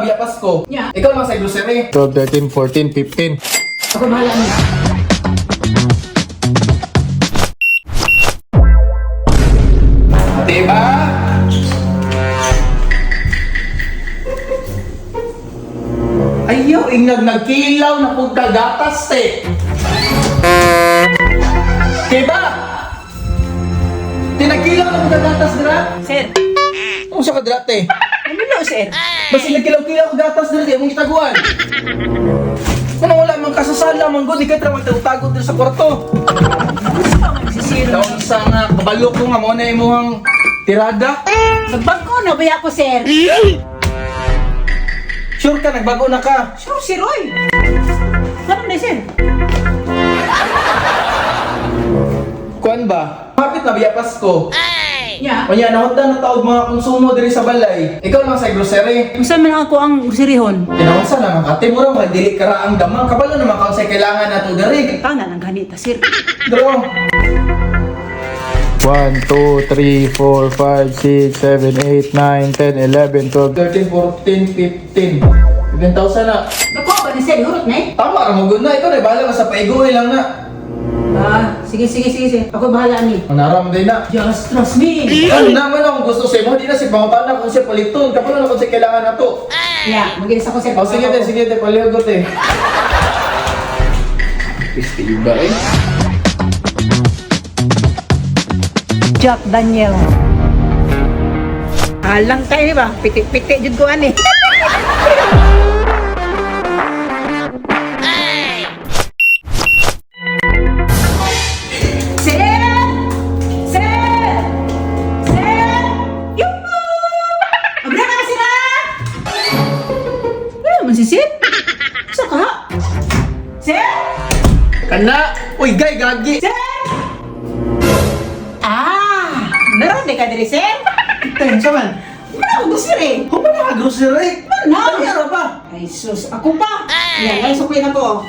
biya Pasko. Yeah. Ikaw lang sa grocery. 12, 13, 14, 15. Ako bahala niya. Diba? Ayaw, ingnag nagkilaw na pud ka gatas te. Diba? Tinagkilaw na pud ka gatas dira? Sir, Unsa ka dira te? ano no, sir? Basta nagkilaw-kilaw ka gatas dira di among gitaguan. Kung wala man kasasala man gud, di ka tra magtago dira sa kwarto. Magsisiro. Taon sa nga kabalo ko nga mo na imong tirada. Nagbago na ba ako, sir? Sure ka nagbago na ka. Sure, si Roy. Ano na, sir? Kuan ba? Hapit na biya Pasko. Yeah. Unya nahutdan na taog mga konsumo diri sa balay. Ikaw lang sa grocery. Unsa man ako ang groceryhon? Tinaunsa na man ate mura man dili kara ang damang kabalo naman ka unsay kailangan nato diri. Tanga lang ganita, sir. Dro. 1, 2, 3, 4, 5, 6, 7, 8, 9, 10, 11, 12, 13, 14, 15. 15,000 na. Dako ba ni sir? Hurot na eh. Tama ra mo gud na ikaw na bahala ka sa paigoy lang na. Ah, sige, sige, sige, sir. Ako bahala ni. Manara mo din na. Just trust me. Ano naman akong gusto sa imo, di na si pangutana kung siya paliton, kabalo na kung siya kailangan nato. Yeah, magilis ako, sir. Oh, sige te, sige te, palihugot eh. Piste ba eh? Jack Daniel. Alang kayo ba? Piti-piti jud ko ani. Sir! Sir! Sir! Yuhu! Abra ka na sila! Wala man si Sir. Sa ka? Sir? Kana! Uy, gay, gagi! Sir! Ah! Naroon di ka diri, sir? Ten, sa man? Wala ako sir eh. Kung ba naka-grocery? Mana? Kaya ba? Ay sus, ako pa. Yan, ay sukli na ko.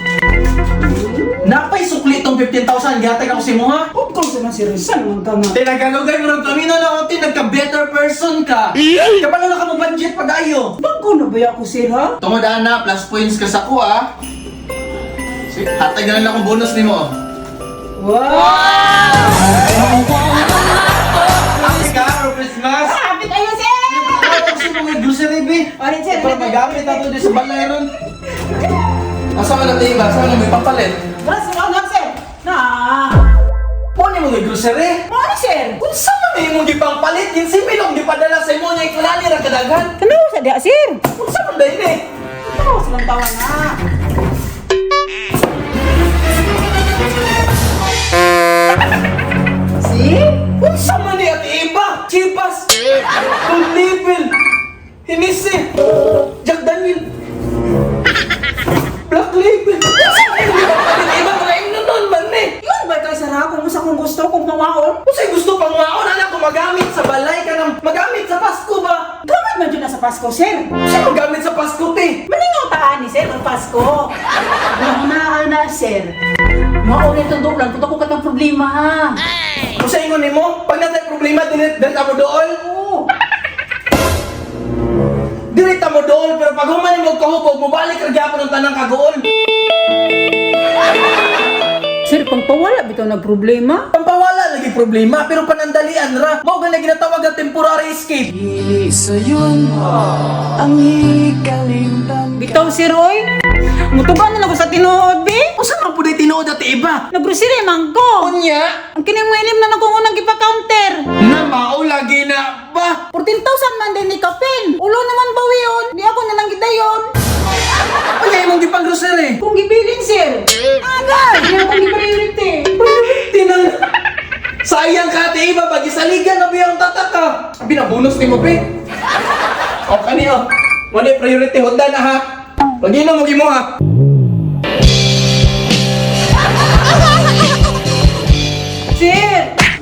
Napay sukli itong 15,000, gihatag ako si mo ha? Of course naman sir, saan man ka nga? Tinagalugay mo rin kami na lang, te, nagka-better person ka. Kabalo na ka mo budget pag-ayo. Bago na ba ako sir ha? Tungod ana, plus points ka sa ko ah. Sige, hatag na lang akong bonus ni mo. Wow! Happy ka for Christmas! Happy kayo sir! Ako sa mga grocery, be. Alright, sir. Para magamit nato din sa balay ron. Asa ka na tayo ba? Asa ka na may papalit? Wala sir, ano sir? Na! Mo ni mo grocery? Mo ano sir? Unsa man na imong gipangpalit? Kinsi milong gipadala sa imo niya ikulani ra kadaghan. Ano sa diya sir? Unsa man dahil eh? Ito, silang tawa na. See? Unsa man ni ate Iba? Chipas! Gold label! Hinisi! Jack Daniel! Black label! Unsa man imong gipangpalit iba? Mga imnon man ni! Yun ba kay Sarah kung usa kong gusto kung mawaon? Unsay gusto pang maon anak ko magamit sa balay ka ng magamit sa Pasko ba? Gamit man jud na sa Pasko sir. Unsay magamit sa Pasko te? Malingaw ta ani sir ang Pasko. Wala na sir. Mao ni itong dulan kung ako katang problema ha. Unsay ingon nimo? Pag natay problema dili dili ta mo dool. Oo. Dili ta mo dool pero pag human nimo kahubog mobalik ra gyapon ang tanang kagool. Sir, pangpawala bitaw na problema. Pampawala lagi problema pero panandalian ra. Mao gani ginatawag ang temporary escape. Bitaw sir oy. Mutugan na lang ko sa tinuod bi. Usa man pud tinuod ate iba? Nagrosary man ko. Unya Ang kining mga ilim na akong unang gipa-counter. na mao lagi na ba? 14,000 man din ni kapin. Ulo naman bawion. Di ako na lang gidayon. Unya imong gipang grocery. Kung gibilin sir. Aga, di akong gi-priority. Tinang Sayang ka ate iba pag isaligan na ba ang tataka? Binabonus nimo pe. O kani o. Wala priority honda na ha. Pag-inom mo gimo ha. Sir!